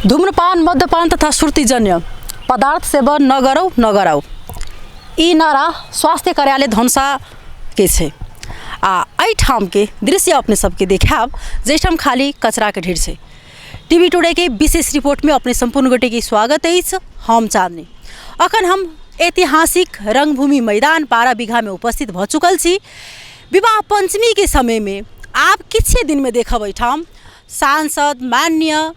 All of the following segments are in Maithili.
धूम्रपान मद्यपान तथा श्रुतिजन्य पदार्थ सेवन न गरौ न गराउ। ई नारा स्वास्थ्य कार्यालय धनुषाके छै आ एहिठामके दृश्य अपने सबके देखायब जाहिठाम खाली कचराके ढेर छै। टीवी टुडेके विशेष रिपोर्टमे अपने सम्पूर्ण गोटेके स्वागत अछि। हम चाँदनी अखन हम ऐतिहासिक रङ्गभूमि मैदान 12 बीघामे उपस्थित भऽ चुकल छी। विवाह पञ्चमीके समयमे आब किछे दिनमे देखब एहिठाम सांसद मान्य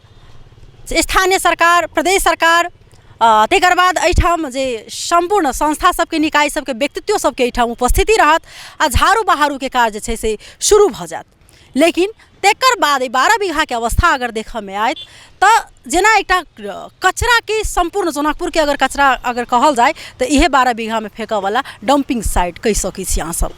स्थानीय सरकार प्रदेश सरकार तकर बाद एहिठाम जे सम्पूर्ण संस्था सबके निकाय सबके व्यक्तित्व सबके एहिठाम उपस्थिति रहत आ झाड़ू बहारूके काज जे छै से शुरू भऽ जायत। लेकिन तकर बाद एहि 12 बीघाके अवस्था अगर देखऽमे आयत तऽ जेना एकटा कचराके सम्पूर्ण जनकपुरके अगर कचरा अगर कहल जाय तऽ इएह 12 बीघामे फेकऽवला डम्पिंग साइट कहि सकै छी अहाँसब।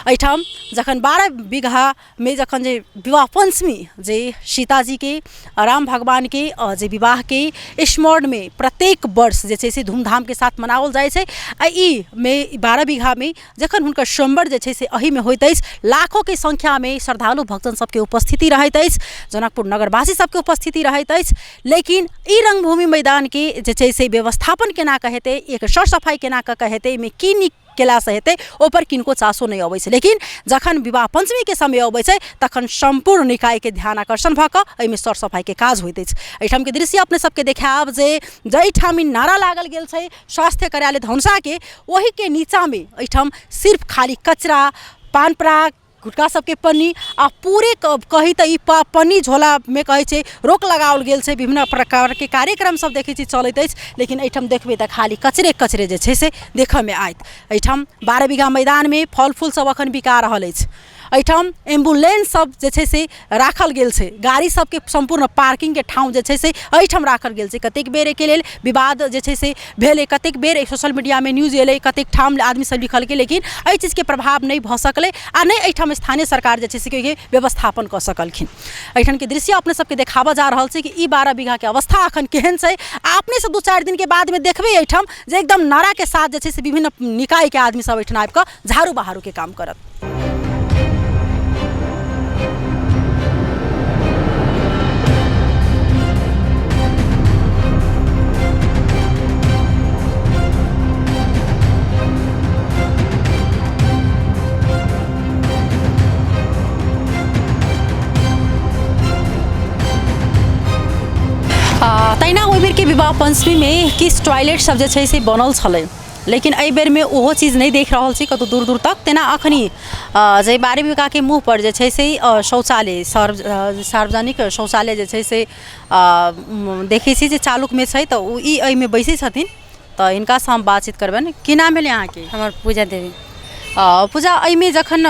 एहिठाम जखन 12 बीघामे जखन जे विवाह पञ्चमी जे सीताजीके राम भगवानके जे विवाहके स्मरणमे प्रत्येक वर्ष जे छै से धूमधामके साथ मनाओल जाइ छै आ ई मे 12 बीघामे जखन हुनकर स्वयंवर जे छै से एहिमे होइत अछि, लाखोके संख्यामे श्रद्धालु भक्तजन सबके उपस्थिति रहैत अछि, जनकपुर नगरवासी सबके उपस्थिति रहैत अछि। लेकिन ई रङ्गभूमि मैदानके जे छै से व्यवस्थापन केना कऽ हेतै, एकर सर सफाइ केना कऽ कऽ हेतै, एहिमे की नीक केलासँ हेतै, ओहिपर किनको चासो नहि अबै छै। लेकिन जखन विवाह पञ्चमीके समय अबै छै तखन सम्पूर्ण निकायके ध्यान आकर्षण भऽ कऽ एहिमे सर सफाइके काज होइत अछि। एहिठामके दृश्य अपने सबके देखायब जे जाहिठाम ई नारा लागल गेल छै स्वास्थ्य कार्यालय धनुषाके, ओहिके नीचाँमे एहिठाम सिर्फ खाली कचरा पान पराग गुटखा सबके पन्नी आ पूरे कही तऽ ई पन्नी झोलामे कहै छै रोक लगाओल गेल छै। विभिन्न प्रकारके कार्यक्रम सब देखै छी चलैत अछि, लेकिन एहिठाम देखबै तऽ खाली कचरे कचरे जे छै से देखऽमे आयत। एहिठाम 12 बीघा मैदानमे फल फूल सब अखन बिका रहल अछि। एहिठाम एम्बुलेंस सब जे छै से राखल गेल छै, गाड़ी सबके सम्पूर्ण पार्किंगके ठाउँ जे छै से एहिठाम राखल गेल छै। कतेक बेर एहिके लेल विवाद जे छै से भेलै, कतेक बेर सोशल मीडियामे न्यूज एलै, कतेक ठाम आदमी सब लिखलकै, लेकिन एहि चीजके प्रभाव नहि भऽ सकलै आ नहि एहिठाम स्थानीय सरकार जे छै से एहिके व्यवस्थापन कऽ सकलखिन। एहिठामके दृश्य अपने सबके देखाबऽ जा रहल छै कि ई 12 बीघाके अवस्था अखन केहन छै आ अपने सब 2-4 दिनके बादमे देखबै एहिठाम जे एकदम नाराके साथ जे छै से विभिन्न निकायके आदमी सब एहिठाम आबिकऽ झाड़ू बहारूके काम करत। तहिना ओहि बेरके विवाह पञ्चमीमे किछु टॉयलेट सब जे छै से बनल छलै, लेकिन एहि बेरमे ओहो चीज नहि देख रहल छी कतहु दूर दूर तक। तेना अखनी जे 12 बीघाके मुँहपर जे छै से शौचालय सार्वजनिक शौचालय जे छै से देखै छी जे चालूमे छै, तऽ ओ ई एहिमे बैसै छथिन, तऽ हिनकासँ हम बातचीत करबनि। की नाम भेलै अहाँके? हमर पूजा देवी। पूजा, एहिमे जखन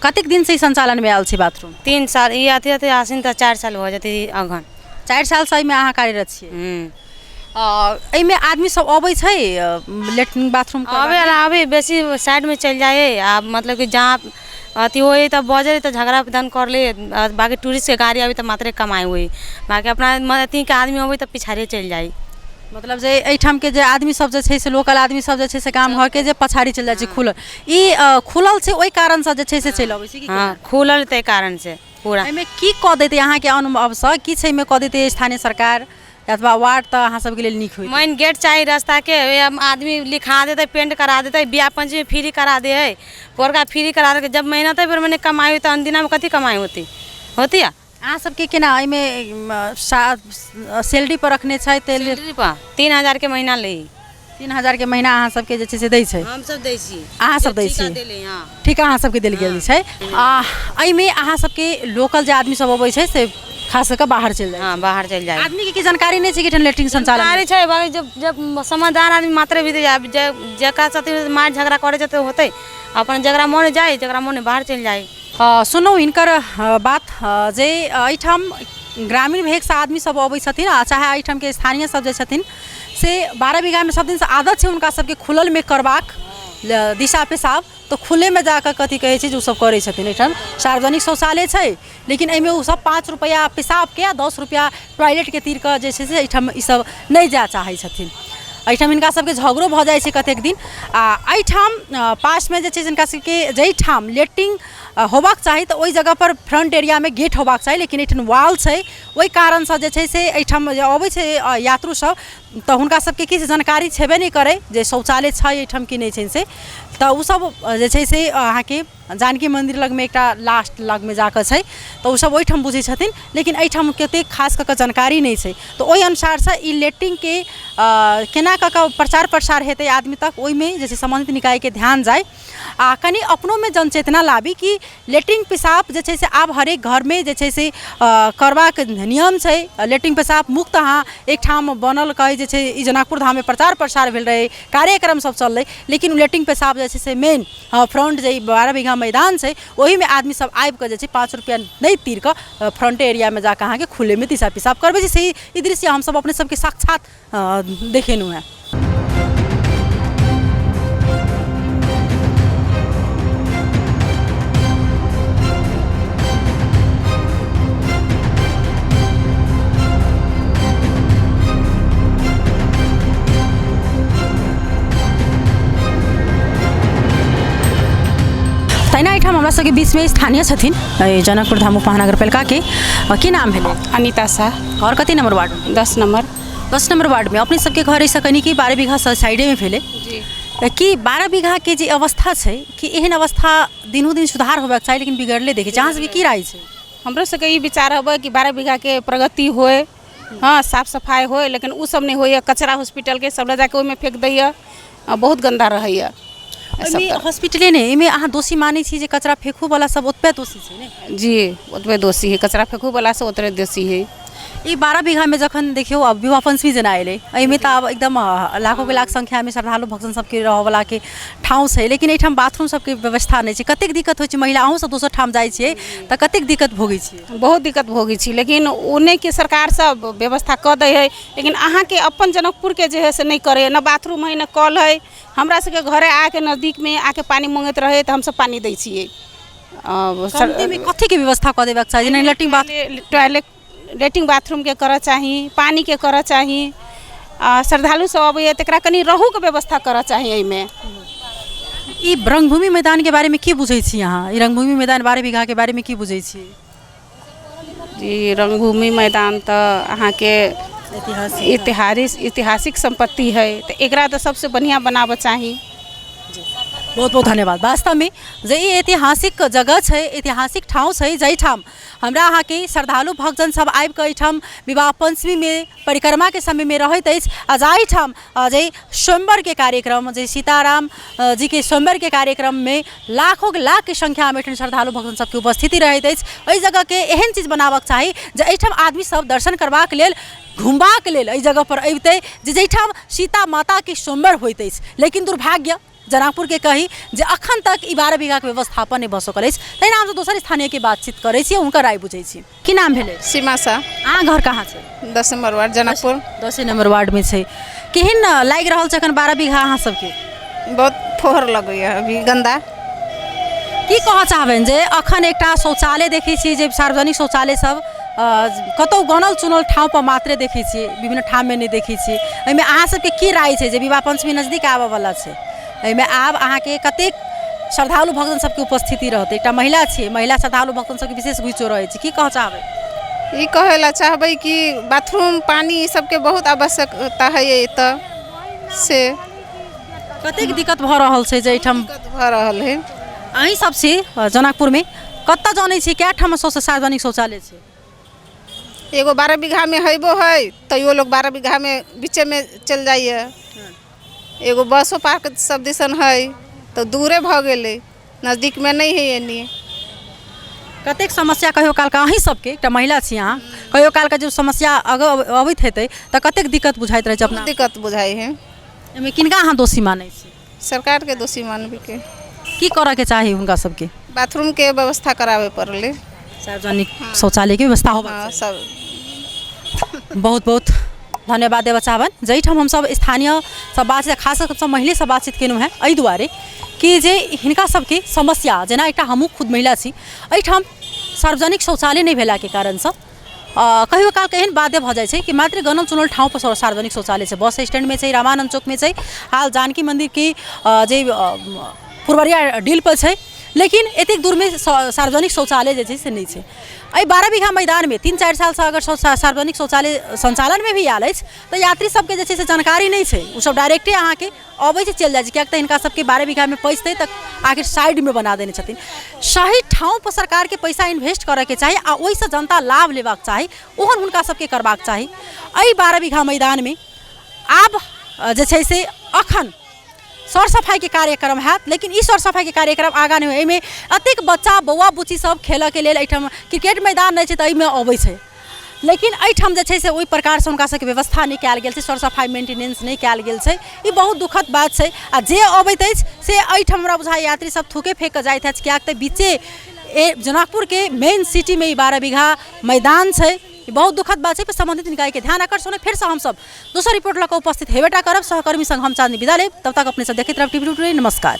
कतेक दिनसँ ई सञ्चालनमे आयल छै बाथरूम? 3 साल। ई अथी अथी आसिन तऽ 4 साल भऽ जेतै अगहन। 4 सालसँ एहिमे अहाँ कार्यरत छियै? एहिमे आदमी सब अबै छै लेट्रिन बाथरूम? आबै आबै बेसी साइडमे चलि जाइ आ मतलब कि जहाँ अथी होइ तऽ बजै तऽ झगड़ा दन कर ले, बाकी टूरिस्टके गाड़ी आबै तऽ मात्रे कमाइ होइ, बाकी अपना अथीके आदमी अबै तऽ पिछाड़े चलि जाइ। मतलब जे एहिठामके जे आदमी सब जे छै से लोकल आदमी सब जे छै से गाम घरके जे पछाड़ी चलि जाइ छै। खुलल ई खुलल छै ओहि कारणसँ जे छै से चलि अबै छै? हँ, खुलल ताहि कारणसँ पूरा। एहिमे की कऽ देतै अहाँके अनुभवसँ, की छै एहिमे कऽ देतै स्थानीय सरकार अथवा वार्ड तऽ अहाँ सबके लेल नीक होइत? मेन गेट चाही रास्ताके, आदमी लिखा देतै, पेंट करा देतै, बियाह पंचमी फ्री करा दे है, पोरका फ्री करा देलकै। जब मेहनते पर मने कमाइ होतै, अनदिनामे कथी कमाइ होतै होती? अहाँ सबके केना एहिमे सैलरी पर रखने छै? सैलरी पर 3000 के महीना लै। 3000 के महीना अहाँ सबके जे छै से दै छै? हमसब दै छी। अहाँ सब दै छी? ठीक, अहाँ सबके देल गेल छै। आ एहिमे अहाँ सबके लोकल जे आदमी सब अबै छै से खास कऽ बाहर चलि जाइ? हँ, बाहर चलि जाइ। आदमीके की जानकारी नहि छै कि लेट्रिन संचालन जानकारी छै, बाकी जब जब समझदार आदमी मात्रे भी जाय, जकरा साथे मार झगड़ा करै छै तऽ होतै, अपन जकरा मन जाइ जकरा मन बाहर चलि जाइ। सुनू हिनकर बात जे एहिठाम ग्रामीण भेगसँ आदमी सब अबै छथिन आ चाहे एहिठामके स्थानीय सब जे छथिन से 12 बीघामे सब दिनसँ आदत छै हुनका सबके खुललमे करबाक दिशा पेशाब, तऽ खुलेमे जाकऽ कथी कहै छै जे ओसब करै छथिन। एहिठाम सार्वजनिक शौचालय छै, लेकिन एहिमे ओसब 5 रुपैआ पेशाबके आ 10 रुपैआ टॉयलेटके तीर कऽ जे छै से एहिठाम ईसब नहि जाय चाहै छथिन। एहिठाम हिनका सबके झगड़ो भऽ जाइ छै कतेक दिन। आ एहिठाम पासमे जे छै से हिनका सबके जाहिठाम लेट्रिन होबाक चाही तऽ ओहि जगहपर फ्रन्ट एरियामे गेट होबाक चाही, लेकिन एहिठाम वॉल छै, ओहि कारणसँ जे छै से एहिठाम जे अबै छै यात्रु सब तऽ हुनका सबके किछु जानकारी छेबे नहि करै जे शौचालय छै एहिठाम कि नहि छै से। तऽ ओसब जे छै से अहाँके जानकी मन्दिर लगमे एकटा लास्ट लगमे जाकऽ छै, तऽ ओसब ओहिठाम बुझै छथिन, लेकिन एहिठाम कतेक खास कऽ कऽ जानकारी नहि छै। तऽ ओहि अनुसारसँ ई लेट्रिनके केना कऽ कऽ प्रचार प्रसार हेतै आदमी तक, ओहिमे जे छै सम्बन्धित निकायके ध्यान जाइ आओर कनि अपनोमे जनचेतना लाबी कि लेट्रिन पेशाब जे छै से आब हरेक घरमे जे छै से करबाक नियम छै। लेट्रिन पेशाब मुक्त अहाँ एकठाम बनल कहै जे छै, ई जनकपुर धाममे प्रचार प्रसार भेल रहै, कार्यक्रम सब चललै, लेकिन लेट्रिन पेशाब जे छै से मेन फ्रन्ट जे 12 बीघा मैदान छै ओहिमे आदमी सब आबिकऽ जे छै 5 रुपैआ नहि तीरकऽ फ्रन्टे एरियामे जाकऽ अहाँके खुलेमे दिशा पेशाब करबै छै। से ई दृश्य हमसब अपने सबके साक्षात देखेलहुँ हेँ। तहिना एहिठाम हमरा सबके बीचमे स्थानीय छथिन जनकपुर धाम उपमहानगरपालिकाके। की नाम भेलै? अनिता शाह। घर कति नम्बर वार्ड? 10 नम्बर। 10 नम्बर वार्डमे अपने सबके घर एहिसँ कनि कि 12 बीघा साइडेमे भेलै जी। कि 12 बीघाके जे अवस्था छै कि एहन अवस्था दिनोदिन सुधार होबाक चाही, लेकिन बिगड़ले देखै छी। अहाँ सबके की राय छै? हमरो सबके ई विचार हबै कि 12 बीघाके प्रगति होय, हँ, साफ सफाइ होय, लेकिन ओ सब नहि होइए। कचरा हॉस्पिटलके सब लऽ जाके ओहिमे फेक दैए, बहुत गन्दा रहैए। एहिमे हॉस्पिटले नहि, एहिमे अहाँ दोषी मानै छी जे कचरा फेकूवला सब ओतबे दोषी छै ने? जी, ओतबे दोषी है, कचरा फेकूवला सब ओतबे दोषी है। ई 12 बीघामे जखन देखियौ आब विवाह पंचमी जेना एलै, एहिमे तऽ आब एकदम लाखोके लाख संख्यामे श्रद्धालु भक्तजन सबके रहऽवलाके ठाउँ छै, लेकिन एहिठाम बाथरूम सबके व्यवस्था नहि छै। कतेक दिक्कत होइ छै? महिला अहूँ सब दोसर ठाम जाइ छियै तऽ कतेक दिक्कत भोगै छियै? बहुत दिक्कत भोगै छी, लेकिन ओ नहि कि सरकार सब व्यवस्था कऽ दै है, लेकिन अहाँके अपन जनकपुरके जे है से नहि करै है। नहि बाथरूम है, नहि कल है। हमरा सबके घरे आके नजदीकमे आके पानि मङ्गैत रहै तऽ हमसब पानि दै छियै। कम्तीमे कथीके व्यवस्था कऽ देबाक चाही? जेना लैट्रिन बाथरूम, टॉयलेट, लैट्रिन बाथरूमके करऽ चाही, पानिके करऽ चाही, आ श्रद्धालु सब अबैया तकरा कनि रहूके व्यवस्था करऽ चाही। एहिमे ई रङ्गभूमि मैदानके बारेमे की बुझै छी अहाँ? ई रङ्गभूमि मैदान 12 बीघाके बारेमे की बुझै छी? जी, रङ्गभूमि मैदान तऽ अहाँके ऐतिहासिक सम्पत्ति है, तऽ एकरा तऽ सबसँ बढ़िआँ बनाबऽ चाही। बहुत बहुत धन्यवाद। वास्तवमे जे ई ऐतिहासिक जगह छै, ऐतिहासिक ठाउँ छै, जाहिठाम हमरा अहाँके श्रद्धालु भक्तजन सब आबिकऽ एहिठाम विवाह पञ्चमीमे परिक्रमाके समयमे रहैत अछि, आ जाहिठाम जे स्वयंवरके कार्यक्रम, जे सीताराम जीके स्वयंवरके कार्यक्रममे लाखोके लाखके संख्यामे एहिठाम श्रद्धालु भक्तजन सबके उपस्थिति रहैत अछि, एहि जगहके एहन चीज बनाबऽके चाही जे एहिठाम आदमी सब दर्शन करबाक लेल, घुमबाक लेल एहि जगहपर अबितै, जे जाहिठाम सीता माताके स्वयंवर होइत अछि। लेकिन दुर्भाग्य जनकपुरके कही जे अखन तक ई 12 बीघाके व्यवस्थापन नहि भऽ सकल अछि। तहिना हमसब दोसर स्थानीयके बातचीत करै छी, हुनकर राय बुझै छी। की नाम भेलै? सीमा शाह। अहाँ घर कहाँ छै? 10 नम्बर वार्ड, जनकपुर। 10 नम्बर वार्डमे छै। केहन लागि रहल छै एखन 12 बीघा अहाँ सबके? बहुत फोहर लगैए अभी, गन्दा। की कहऽ चाहबनि जे अखन एकटा शौचालय देखै छियै जे सार्वजनिक शौचालय सब कतहु गनल चुनल ठाउँपर मात्रे देखै छियै, विभिन्न ठाममे नहि देखै छियै। एहिमे अहाँ सबके की राय छै जे विवाह पञ्चमी नजदीक आबऽवला छै, एहिमे आब अहाँके कतेक श्रद्धालु भक्तजन सबके उपस्थिति रहतै? एकटा महिला छियै, महिला श्रद्धालु भक्तजन सबके विशेष घुइचो रहै छै, की कहऽ चाहबै? ई कहै लए चाहबै कि बाथरूम, पानि ई सबके बहुत आवश्यकता है एतऽ से। कतेक दिक्कत भऽ रहल छै जे एहिठाम? दिक्कत भऽ रहल है। अहीं सब छी जनकपुरमे, कतऽ जनै छी कए ठाम सार्वजनिक शौचालय छै? एगो 12 बीघामे हेबो है, तैयो लोग 12 बीघामे बीचेमे चलि जाइए। एगो बसो पार्क सब दिसन है, तऽ दूरे भऽ गेलै, नजदीकमे नहि है एनी। कतेक समस्या कहियो कालके अहीं सबके, एकटा महिला छी अहाँ, कहियो कालके जब समस्या अबैत हेतै तऽ कतेक दिक्कत बुझाइत रहै छै अपना? दिक्कत बुझाइ है। एहिमे किनका अहाँ दोषी मानै छी? सरकारके दोषी मानबैके। की करऽके चाही हुनका सबके? बाथरूमके व्यवस्था कराबे पड़लै, सार्वजनिक शौचालयके व्यवस्था होबाक हँ चाही। सब। बहुत बहुत धन्यवाद देबऽ चाहबनि। जाहिठाम हमसब स्थानीय सब बातचीत, खास कऽ हमसब महिले से बातचीत केलहुँ हेँ एहि दुआरे कि जे हिनका सबके समस्या, जेना एकटा हमहूँ खुद महिला छी, एहिठाम सार्वजनिक शौचालय नहि भेलाके कारणसँ कहियो कालके एहन बाध्य भऽ जाइ छै कि मात्र गनल चुनल ठाउँपर सार्वजनिक शौचालय छै। बस स्टैंडमे छै, रामानन्द चौकमे छै, हाल जानकी मन्दिरके जे पुरवरिया डीलपर छै, लेकिन एतेक दूरमे सार्वजनिक शौचालय जे छै से नहि छै। एहि 12 बीघा मैदानमे 3-4 सालसँ अगर सार्वजनिक शौचालय सञ्चालनमे भी आयल अछि तऽ यात्री सबके जे छै से जानकारी नहि छै। ओसब डायरेक्टे अहाँके अबै छै, चलि जाइ छै, किएक तऽ हिनका सबके 12 बीघामे पैसतै तऽ आखिर साइडमे बना देने छथिन। सही ठाउँपर सरकारके पैसा इन्वेस्ट करऽके चाही आ ओहिसँ जनता लाभ लेबाक चाही, ओहन हुनका सबके करबाक चाही। एहि 12 बीघा मैदानमे आब जे छै से अखन सर सफाइके कार्यक्रम हैत, लेकिन ई सर सफाइके कार्यक्रम आगाँ नहि होइ। एहिमे एतेक बच्चा बौआ बुच्ची सब खेलऽके लेल एहिठाम क्रिकेट मैदान नहि छै तऽ एहिमे अबै छै, लेकिन एहिठाम जे छै से ओहि प्रकारसँ हुनका सबके व्यवस्था नहि कयल गेल छै, सर सफाइ मेंटेनेंस नहि कयल गेल छै। ई बहुत दुखद बात छै। आ जे अबैत अछि से एहिठाम हमरा बुझाइए यात्री सब थूके फेक कऽ जाइत अछि, किएक तऽ बीचे जनकपुरके मेन सिटीमे ई 12 बीघा मैदान छै। ई बहुत दुखद बात छै। सम्बन्धित निकायके ध्यान आकर्षण। फेरसँ हमसब दोसर रिपोर्ट लऽ कऽ उपस्थित हेबेटा करब। सहकर्मी संग हम चांदनी विदा लेब, तब तक अपने सब देखैत रहब टीवी टुडे। नमस्कार।